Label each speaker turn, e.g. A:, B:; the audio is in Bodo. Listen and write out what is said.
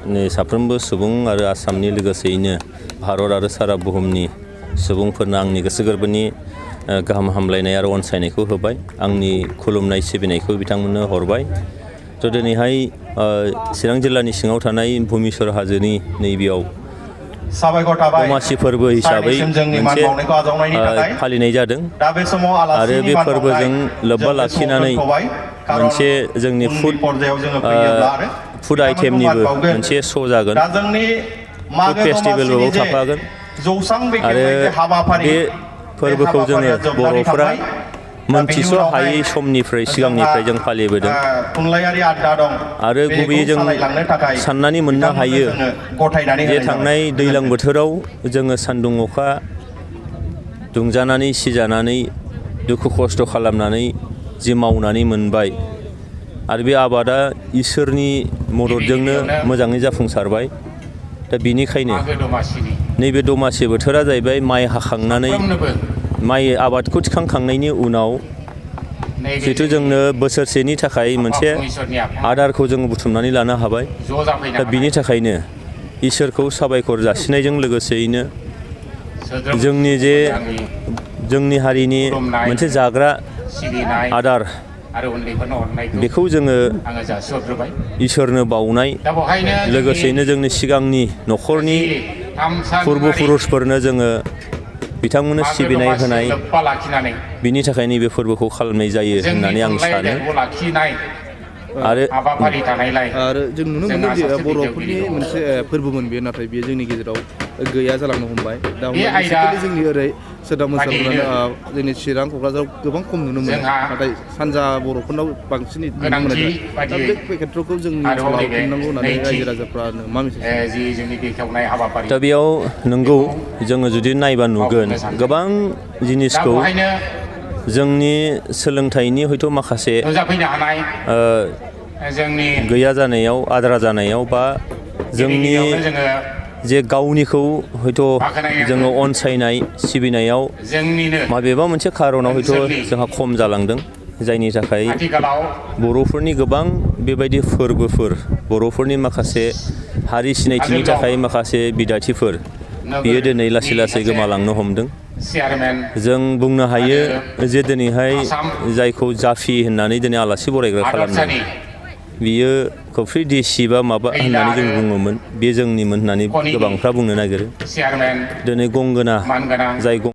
A: साफ्रोमबो सुबुं आरो आसामनि लोगोसेयैनो भारत आरो सारा बुहुमनि सुबुंफोरनो आंनि गोसो गोरबोनि गाहाम हामलायनाय आरो अनसायनायखौ होबाय। आंनि खुलुमनाय सिबिनायखौ बिथांमोननो हरबाय। थ' दिनैहाय चिरां जिल्लानि सिङाव थानाय भुमिसर हाजोनि नैबेयाव दमासि फोरबो हिसाबै मोनसे फालिनाय जादों आरो बे फोरबोजों लोब्बा लाखिनानै मोनसे जोंनि फुड आइटेमनिबो मोनसे श' जागोन, फुड फेस्टिभेलबो थाफागोन आरो बे फोरबोखौ जोङो बर'फोरा मोनथिस' हायै समनिफ्राय सिगांनिफ्राय जों फालिबोदों आरो गुबैयै जों साननानै मोननो हायो जे थांनाय दैज्लां बोथोराव जोङो सान्दुं अखा दुंजानानै सिजानानै दुखु खस्थ' खालामनानै जि मावनानै मोनबाय आरो बे आबादा इसोरनि मददजोंनो मोजाङै जाफुंसारबाय। दा बेनिखायनो नैबे दमासि बोथोरा जाहैबाय माइ हाखांनानै माइ आबादखौ थिखांखांनायनि उनाव जिहेथु जोंनो बोसोरसेनि थाखाय मोनसे आदारखौ जोङो बुथुमनानै लानो हाबाय। दा बिनि थाखायनो इसोरखौ साबायखर जासिनायजों लोगोसेयैनो जोंनि हारिनि मोनसे जाग्रा आदार बेखौ जोङो इसोरनो बावनाय, लोगोसेयैनो जोंनि सिगांनि न'खरनि पुर्बपुरुषफोरनो जोङो बिथांमोननो सिबिनाय होनाय, बिनि थाखाय नैबे फोरबोखौ खालामनाय जायो होननानै आं सानो। आरो
B: जों नुनो मोनो जे बर'फोरनि मोनसे फोरबोमोन बेयो, नाथाय बेयो जोंनि गेजेराव गैया जालांनो हमबाय। दा जोंनि ओरै सोरदाब मोसानाय जोंनि चिरां क'क्राझाराव गोबां खम नुनो मोनो, नाथाय सानजा बर'फोरनाव बांसिन नुनो मोनो। दा बे खेत्र'खौ जोंनि ओनसोलाव खुंनांगौ होननानै रायजो राजाफ्रानो मा मेसेज?
A: दा बेयाव नंगौ, जोङो जुदि नायबा नुगोन गोबां जिनिसखौ जोंनि सोलोंथाइनि हयथ' माखासे गैया जानायाव, आद्रा जानायाव, बा जोंनि जे गावनिखौ हयथ' जोङो अनसायनाय सिबिनायाव माबेबा मोनसे खारनाव हयथ' जोंहा खम जालांदों, जायनि थाखाय बर'फोरनि गोबां बेबायदि फोरबोफोर, बर'फोरनि माखासे हारि सिनायथिनि थाखाय माखासे बिदाथिफोर, बियो दिनै लासै लासै गोमालांनो हमदों। जों बुंनो हायो जे दिनैहाय जायखौ जाफि होननानै दिनै आलासि बरायग्रा खालामदों, बियो खफ्रि देसि बा माबा होननानै जों बुङोमोन, बे जोंनिमोन होननानै गोबांफ्रा बुंनो नागिरो। दिनै गंगोना, जाय